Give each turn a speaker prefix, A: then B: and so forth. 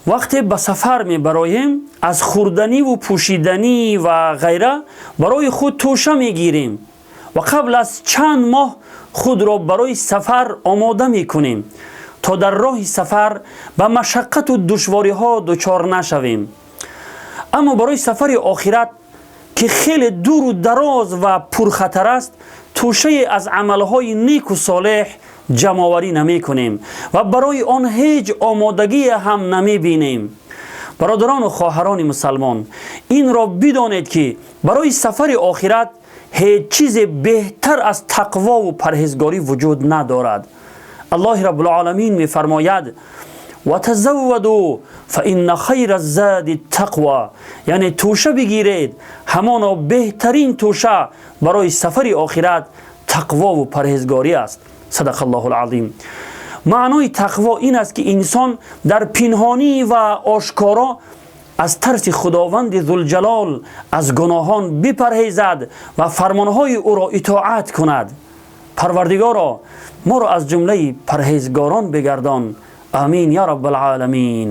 A: Вақте ба сафар мебароем, аз хӯрданиву пӯшиданӣ ва ғайра барои худ тӯша мегирем ва қабл аз чанд моҳ худро барои сафар омода мекунем, то дар роҳи сафар ба машаққату душвориҳо дучор нашавем. Аммо барои сафари охират, ки хеле дуру дароз ва пурхатар аст, тӯшае аз амалҳои неку солеҳ ҷамъоварӣ намекунем ва барои он ҳеҷ омодагие ҳам намебинем. Бародарону хоҳарони мусалмон, инро бидонед, ки барои сафари охират ҳеҷ чизе беҳтар аз тақвову парҳезгорӣ вуҷуд надорад. Аллоҳи Раббулоламин мефармояд: «Ватазавваду фаинна хайра ззади тақва», яъне тӯша бигиред, ҳамоно беҳтарин тӯша барои сафари охират тақвову парҳезгорӣ аст. Садақа Аллоҳу. Маънои тақво ин аст, ки инсон дар пинҳонӣ ва ошкоро аз тарси Худованди Зулҷалол аз гуноҳон бипарҳезад ва фармонҳои ӯро итоат кунад. Парвардигоро, моро аз ҷумлаи парҳезгорон бигардон. Амин я Раббалъоламин.